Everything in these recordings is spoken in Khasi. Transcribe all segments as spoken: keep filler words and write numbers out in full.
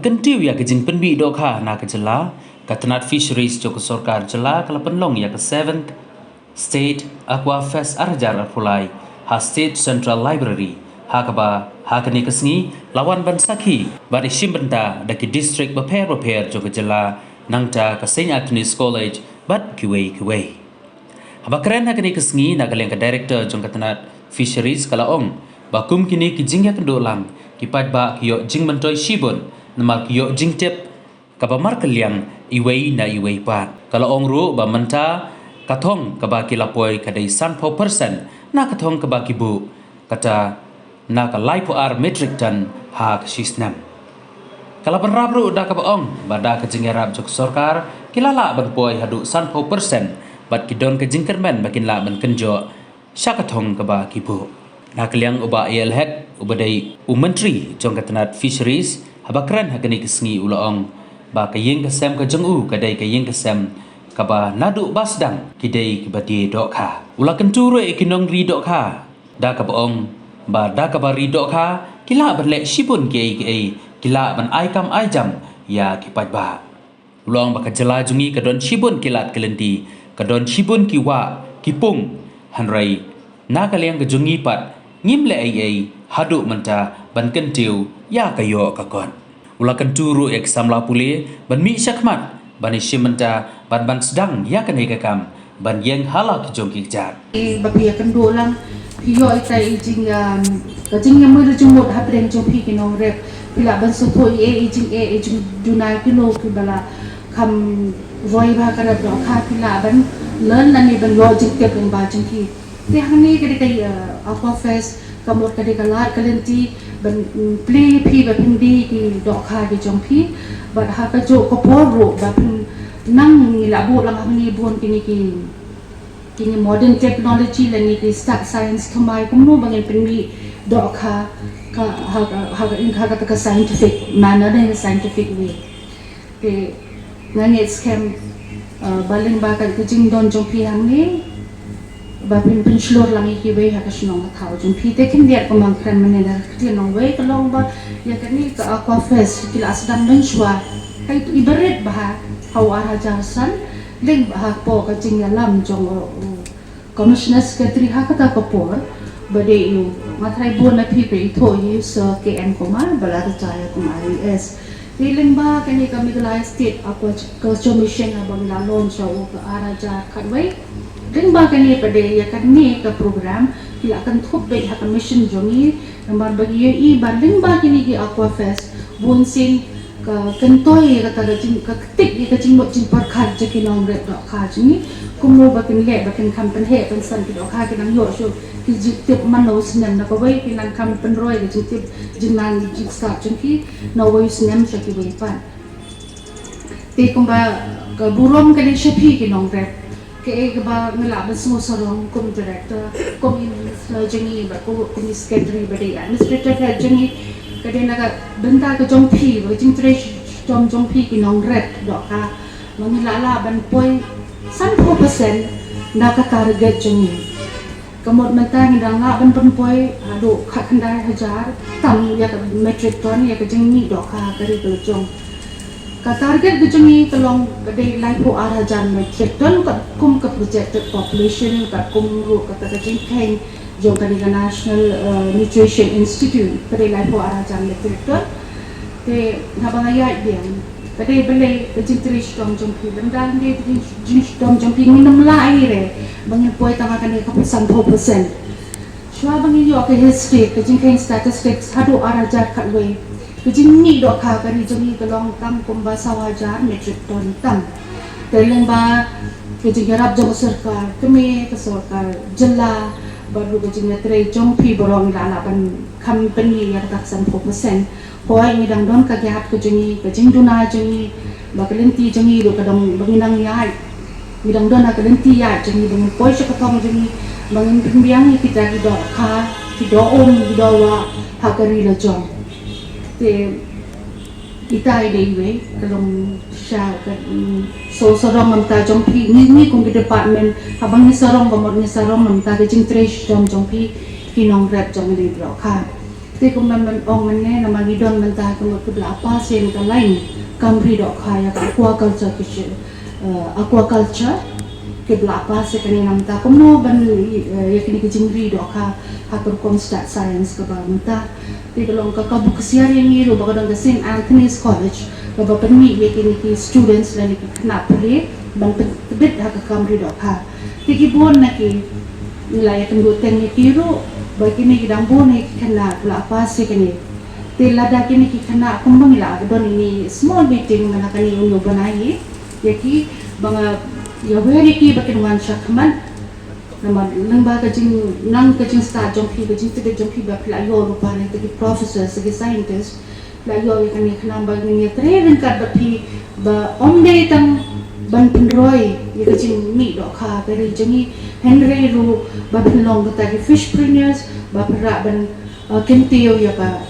Kyntiew ïa ka jingpynbit dohkha na ka jylla, ka tnat Fisheries jong ka sorkar jylla ka la pynlong ïa ka seventh State Aqua Fest ar hajar arphew lai ha State Central Library, ha kaba ha kane ka sngi la wan ban sakhi bad ïashim bynta da ki district bapher bapher jong ka jylla, nangta ka St Agnes College bad kiwei kiwei. Haba kren ha kane ka sngi na ka liang ka director jong ka tnat Fisheries ka la ong ba kum kine ki jingïakynduh lang ki paidbah ki ïoh jingmyntoi shibun, namar ki ïoh jingtip kaba markylliang iwei na iwei pat. Ka la ong ruh ba mynta ka thong kaba ki la poi ka dei sanphew percent na ka thong kaba ki buh, kata na ka laiphew ar metric ton ha ka shi snem. Ka la bynrap ruh da kaba ong ba da ka jingïarap jong ka sorkar ki la lah ban poi haduh sanphew percent bad ki don ka jingkyrmen ba kin lah ban kynjoh sha ka thong kaba ki buh. Na ka liang u Bah A L Hek uba dei u Myntri jong ka tnat Fisheries, haba kren ha kane ka sngi u la ong ba ka ïing ka sem ka jong u ka dei ka ïing ka sem kaba naduh ba sdang ki dei kiba die dohkha. U la kyntu ruh ïa ki nongri dohkha da kaba ong ba da kaba ri dohkha ki lah ban leh shibun kiei kiei, ki lah ban ai kam ai jam ïa ki paidbah. U la ong ba ka jylla jong ngi ka don shibun ki lad ki lynti, ka don shibun ki wah ki pung, hynrei na ka liang ka jong ngi pat ngim leh ei ei haduh mynta ban kyntiew ïa ka ïoh ka kot. U la kyntu ruh ïa ki samla pule ban mih shakhmat ban ïashim bynta bad ban sdang ïa kane ka kam ban ïeng ha la ki jong ki kjat. Ba phi ïakynduh lang, phi ïoh ita i jing, um, ka jingïamir jingmut hapdeng jong phi ki nongrep. Phi lah ban sngewthuh ïa i jingeh i jingduna kino kiba la kham roi bha ka rep dohkha, phi lah ban learn lane ban ïoh jingtip lyngba jong ki. Te hangne ka dei ka, uh, Aqua Fest, ka mut ka dei ka lad ka lynti ban, mm, plie ïa phi ba phin die ki dohkha ki jong phi. Bad ha kajuh ka por ruh ba phin nang ngi la buh lang hangne bun kine ki kine modern technology lane ki stad science thymmai, kumno ba ngin pynmih dohkha ka ha ka, ha ka, ha kata ka scientific manner ne scientific way. Te nga ngeit skhem, uh, ba lyngba ka, ka jingdon jong phi hangne ba phin pynshlur lang ïa kiwei ha ka shnong ka thaw jong phi. Te khyndiat kumba nga kren mynne da ka ktien nongwei ka long ba ïa kane ka Aqua Fest ki la sdang mynshuwa. Ka i barit bha ha u ar hajar san, lyngba ha ka por ka jingïalam jong u, u Commissioner Secretary ha kata ka por, ba dei u, nga tharai bun na phi phi ithuh ïa u Sir K M Kumar, ba la retire kum I A S. Te lyngba kane ka Meghalaya State Aquaculture Mission haba ngi la launch ïa u ka ar hajar khatwei. Lyngba kane pat de ïa kane ka program ki la kynthup beit ha ka mission jong ngi, namar ba ngi ïohi ba lyngba kine ki Aqua Fest bun sien ka kyntoi ïa kata ka jing, ka ktip ïa ka jingmut jingpyrkhat jong ki nongrep dohkha jong ngi. Kumno ba kin leh ba kin kham pynheh pynsan ki dohkha, kin nang ïoh shuh ki jingtip man la u snem na kawei, kin nang kham pynroi ka jingtip jingnang jingsngap jong ki na uwei u snem sha kiwei pat. Te kumba ka burom ka dei sha phi ki nongrep. Kaei kaba nga lah ban sngewsarong kum director, kum i minister jong ngi, bad kum, kum i secretary, bad i administrative head jong ngi, ka dei na ka bynta ka jong phi, bad ka jingtrei shitom jong phi ki nongrep dohkha, ba ngi lah lah ban poi sanphew percent na ka target jong ngi. Ka mut mynta ngi dang lah ban pynpoi haduh khatkhyndai hajar tam ïa ka metric ton ïa ka jingmih dohkha ka ri ka la jong. Ka target ka jong ngi ka long ka dei laiphew ar hajar metric ton, katkum ka projected population, katkum ruh kata ka jingkheiñ jong kane ka National, eh, Nutrition Institute, ka dei laiphew ar hajar metric ton. Te haba nga ïaid biang, ka dei balei ka jingtrei shitom jong phi, lymda lymda ka jing, jingshitom jong phi ngin ym lah ei re ba ngin poi tang ha kane ka sanphew percent. Shuwa ba ngin ïoh ka history, ka jingkheiñ statistics haduh ar hajar khatwei, ka jingmih dohkha ka ri jong ngi ka long tang kumba saw hajar metric ton tam. Te lyngba ka jingïarap jong ka sorkar kmie, ka sorkar jylla, bad ruh ka jingïatrei jong phi baroh ngi lah lah ban kham pynmih ïa kata ka sanphew percent. Hooid, ngi dang don ka gap ka jong ngi, ka jingduna jong ngi, ba ka lynti jong ngi ruh ka dang, ba ngi dang ïaid. Ngi dang don ha ka lynti ïaid jong ngi, ba ngin poi sha ka thong jong ngi, ba ngin pynbiang ïa kita ki dohkha, ki doh um, ki doh wah ha ka ri la jong. Te ita i dei iwei ka long sha ka, mm, sngewsarong na bynta jong phi, ngi, ngi kum ki department, haba ngi sarong ka mut ngi sarong na bynta ka jingtrei shitom jong phi ki nongrep jong ngi dohkha. Te kumba men ong mynne, namar ngi don mynta ka mut ki ba la pass ïa ka line kam ri dohkha ïa ka aquaculture ki shi, eh, aquaculture, ki ba la pass ïa kane na mynta kumno ban, eh, ïa kine ki jingri dohkha ha ka rukom stad science kaba mynta. Te ka long ka kabu ksiar ïa ngi ruh ba ka don ka Saint Anthony's College kaba pynmih ïa kine ki students lane ki khynnah pule ban pyn-, pynbit ha ka kam ri dohkha. Te ki bun na ki, ngi la ïakynduh teng ïa ki ruh ba kine ki dang bun na ki khynnah ki la pass ïa kane. Te lada kine ki khynnah kumba ngi la don ïa kine small meeting mynta kane, une u bnai ïa ki ba nga ïawer ïa ki ba kin wan shakhmat. Namar lyngba ka jing, nang ka jingstad jong phi, ka jingtbit jong phi ba phi la ïoh ruh ba na kita ki professors, ki scientists, la ïoh ïa kane ka nambar, ngin ïatrei ryngkat bad phi ba ym dei tang ban pynroi ïa ka jingmih dohkha ka ri jong ngi, hynrei ruh ba phin long kita ki fishpreneurs, ba phin lah ban, uh, kyntiew ïa ka,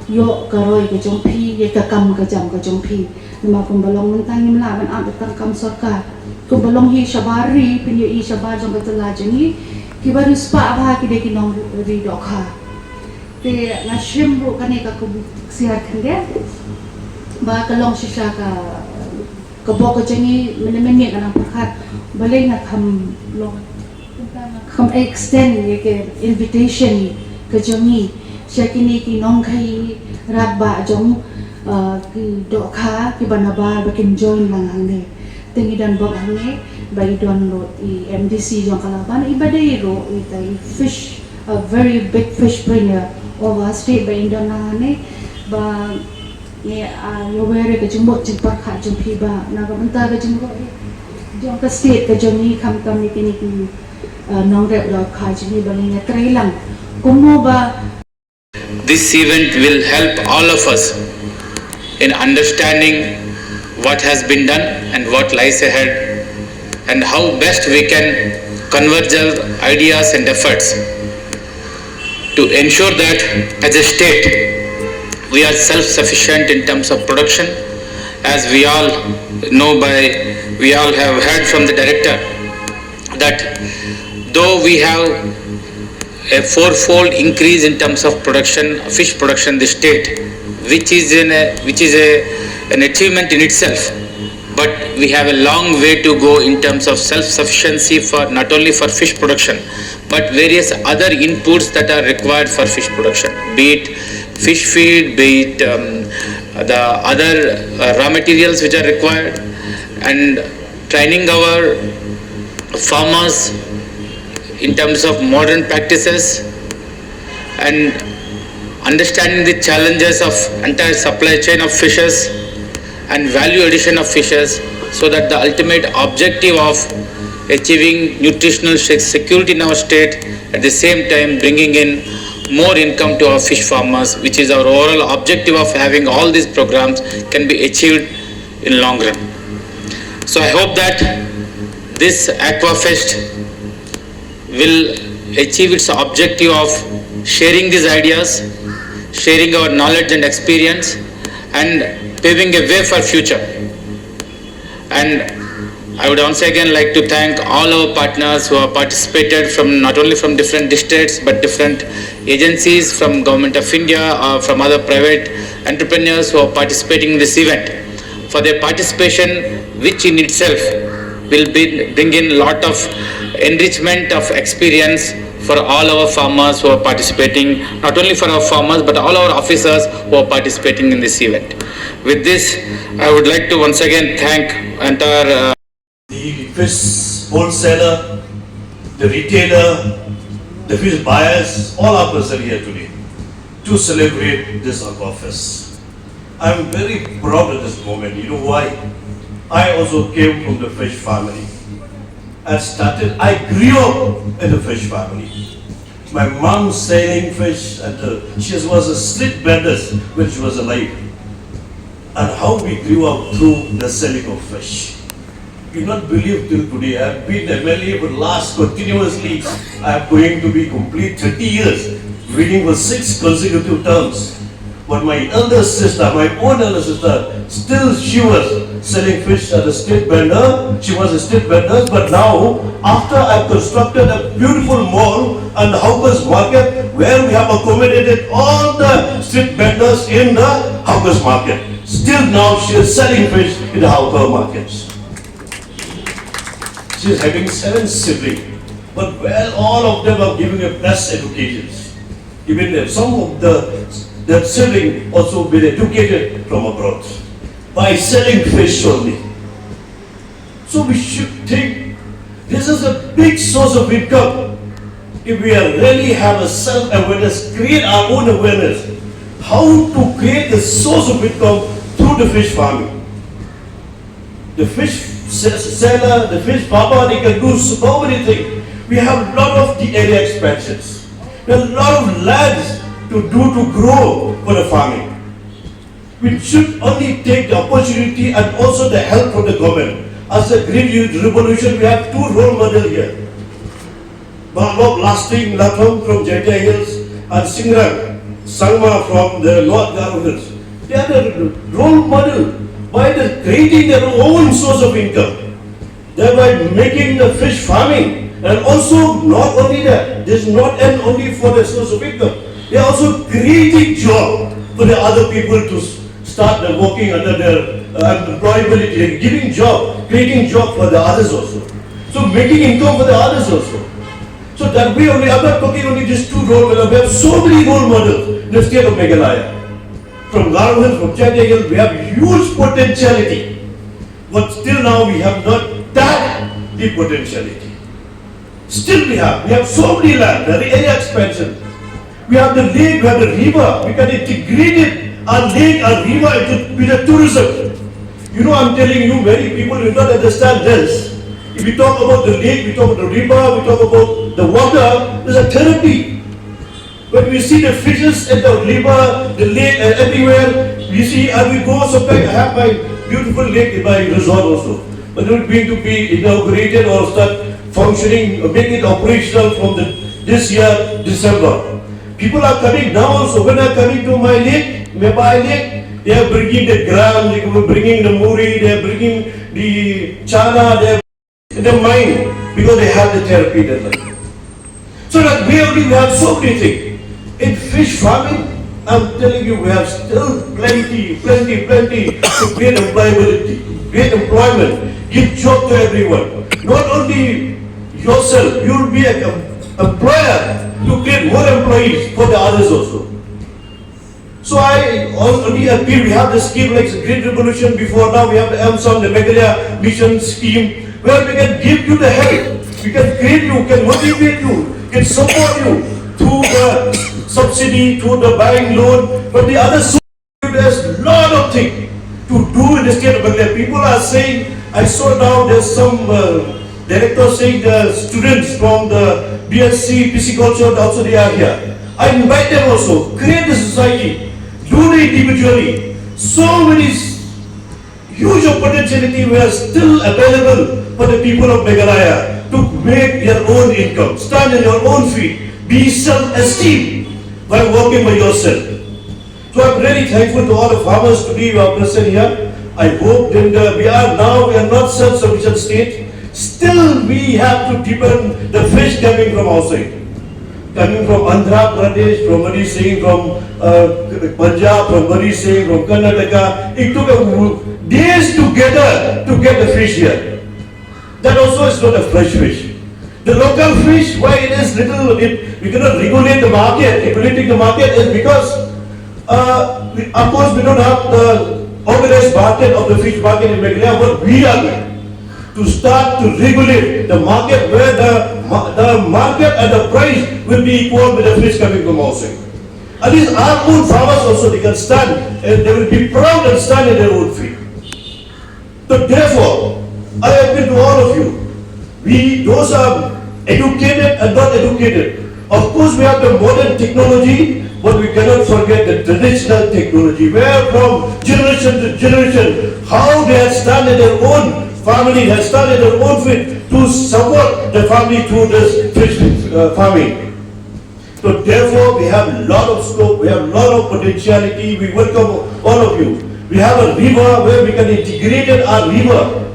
ïoh ka roi ka jong phi, ïa ka kam ka jam ka jong phi. Namar kumba long mynta ngim lah ban ap tang kam sorkar. Kumba long hi shabar ri, phin ïohi shabar jong ka jylla jong ngi, kiba riewspah bha ki dei ki nongri dohkha. Te nga shim ruh kane ka kabu ksiar khyndiat ba ka long shisha ka, ka bok ka jong ngi, mynne mynne ka nang pyrkhat balei nga kham long, kham extend ïa ka invitation ka jong ngi sha kine ki nongkhaii radbah jong, uh, ki dohkha kiba nabar ba kin join lang hangne. Te ngi don bok hangne ba i don ruh i M D C jong ka Laban, iba dei ruh ita i fish, a very big fishpreneur of our state, ba in don hangne ba ngi, ah, ïawer ïa ka jingmut jingpyrkhat jong phi ba na ka bynta ka jingmut jong ka state ka jong ngi, khamtam ïa kine ki, ah, nongrep dohkha jong ngi, ba ngin ïatrei lang kumno ba This event will help all of us in understanding what has been done and what lies ahead, and how best we can converge our ideas and efforts to ensure that as a state we are self-sufficient in terms of production. As we all know by, we all have heard from the director that though we have a fourfold increase in terms of production, fish production in the state, which is an, which is a, an achievement in itself. But we have a long way to go in terms of self-sufficiency for, not only for fish production, but various other inputs that are required for fish production, be it fish feed, be it, um, the other, uh, raw materials which are required, and training our farmers in terms of modern practices and understanding the challenges of entire supply chain of fishes and value addition of fishes, so that the ultimate objective of achieving nutritional se-, security in our state, at the same time bringing in more income to our fish farmers, which is our overall objective of having all these programs, can be achieved in long run. So I hope that this Aquafest will achieve its objective of sharing these ideas, sharing our knowledge and experience, and paving a way for future. And I would once again like to thank all our partners who have participated from, not only from different districts, but different agencies from Government of India or from other private entrepreneurs who are participating in this event, for their participation, which in itself will be, bring in lot of enrichment of experience for all our farmers who are participating, not only for our farmers, but all our officers who are participating in this event. With this, I would like to once again thank entire, uh, the fish wholesaler, the retailer, the fish buyers, all are present here today to celebrate this Aquafest. I'm very proud at this moment. You know why? I also came from the fish family. I started, I grew up in the fish family. My mom selling fish, and, uh, she was a street vendor when she was alive. And how we grew up through the selling of fish. You not believe till today, I've been M L A for the last continuously, I'm going to be complete thirty years, winning for six consecutive terms. But my elder sister, my own elder sister, still she was selling fish at a street vendor. She was a street vendor, but now, after I've constructed a beautiful mall and hawkers market where we have accommodated all the street vendors in the hawkers market, still now she is selling fish in the hawker markets. She is having seven siblings, but well, all of them are giving a best educations. Even if some of the that sibling also been educated from abroad by selling fish only. So we should think this is a big source of income. If we are really have a self-awareness, create our own awareness, how to create the source of income through the fish farming. The fish se- seller, the fish farmer, they can do so many things. We have a lot of the area expansions. There are a lot of lands to do to grow for the farming. We should only take the opportunity and also the help from the government. As a Green Youth Revolution, we have two role model here. Bob Lasting Latham from Jaintia Hills and Singrang Sangma from the North Garo Hills. They are the role model by the creating their own source of income, thereby making the fish farming. And also, not only that, this is not end only for the source of income. They are also creating job for the other people to s- start the working under their uh, employability, giving job, creating job for the others also. So making income for the others also. So that way only, I'm not talking only just two role models. We have so many role models in the state of Meghalaya. From Garo Hills, from Jaintia Hills, we have huge potentiality. But still now we have not tapped the potentiality. Still we have, we have so many land, the area expansion. We have the lake, we have the river, we can integrate it, our lake, our river into with the tourism. You know, I'm telling you, many people will not understand this. If we talk about the lake, we talk about the river, we talk about the water, it's a therapy. When we see the fishes at the river, the lake, and everywhere, we see, and we go sometimes. I have my beautiful lake in my resort also. But it will be to be inaugurated or start functioning, make it operational from the, this year, December. People are coming now also. When they are coming to my lake, nearby lake, they are bringing the gram, they are bringing the muri, they are bringing the chana, they are in the mind because they have the therapy in their life. So that way only we have so many things. In fish farming, I'm telling you, we have still plenty, plenty, plenty to create employability, create employment, give job to everyone. Not only yourself, you will be an employer to create more employees for the others also. So I only appeal, we have the scheme like the Green Revolution before, now we have the AMSAM, the Meghalaya Mission scheme, where we can give you the help, we can create you, can motivate you, can support you through the subsidy, through the bank loan, but the other source, there's a lot of things to do in the state of Meghalaya. People are saying, I saw now there's some uh, director saying the students from the B S C Pisciculture also they are here. I invite them also, create the society, do the individually. So many s- huge of potentiality were still available for the people of Meghalaya to make their own income, stand on your own feet, be self-esteem by working by yourself. So I'm really thankful to all the farmers today who are present here. I hope that uh, we are now, we are not self-sufficient state. Still, we have to depend the fish coming from outside. Coming from Andhra Pradesh, from Mani Singh, from uh, Punjab, from Mani Singh, from Karnataka. It took a w- days together to get the fish here. That also is not a fresh fish. The local fish, why it is little, it, we cannot regulate the market. Regulating the market is because, uh, we, of course, we don't have the organized market of the fish market in Meghalaya, but we are going to start to regulate the market where the, ma- the market and the price will be equal with the fish coming from outside. At least our own farmers also, they can stand and they will be proud and stand in their own field. So therefore, I appeal to all of you. We, those are educated and not educated. Of course, we have the modern technology, but we cannot forget the traditional technology, where from generation to generation, how they have started their own family, have started their own field to support the family through this fish uh, farming. So therefore, we have a lot of scope, we have a lot of potentiality. We welcome all of you. We have a river where we can integrate our river.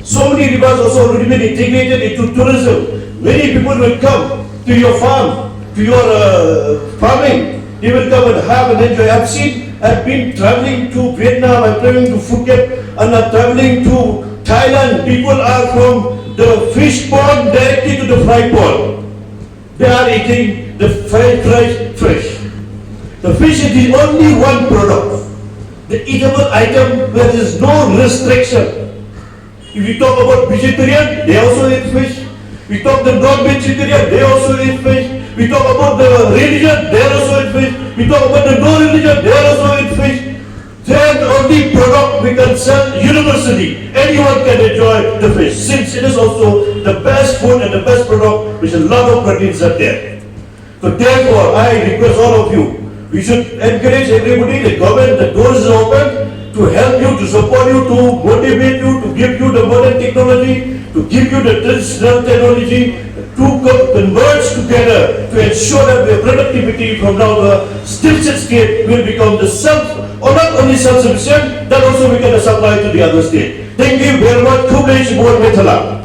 So many rivers also already been integrated into tourism. Many people will come to your farm, to your uh, farming. They will come and have and enjoy. I've seen, I've been traveling to Vietnam, I'm traveling to Phuket, and I'm traveling to Thailand. People are from the fish pond directly to the fry pond. They are eating the fresh, fresh fish. The fish is the only one product, the eatable item where there is no restriction. If we talk about vegetarian, they also eat fish. We talk the non-vegetarian, they also eat fish. We talk about the religion, they also eat fish. We talk about the no religion, they also eat fish. Then only product we can sell universally. Anyone can enjoy the fish, since it is also the best food and the best product, which a lot of proteins are there. So therefore, I request all of you, we should encourage everybody, the government, the doors is open to help you, to support you, to motivate you, to give you the modern technology, to give you the traditional technology, to co- converge together to ensure that the productivity from now the deficit state will become the self, or not only self-sufficient, that also we can supply to the other state. Thank you very much. Khublei shibun, Methala.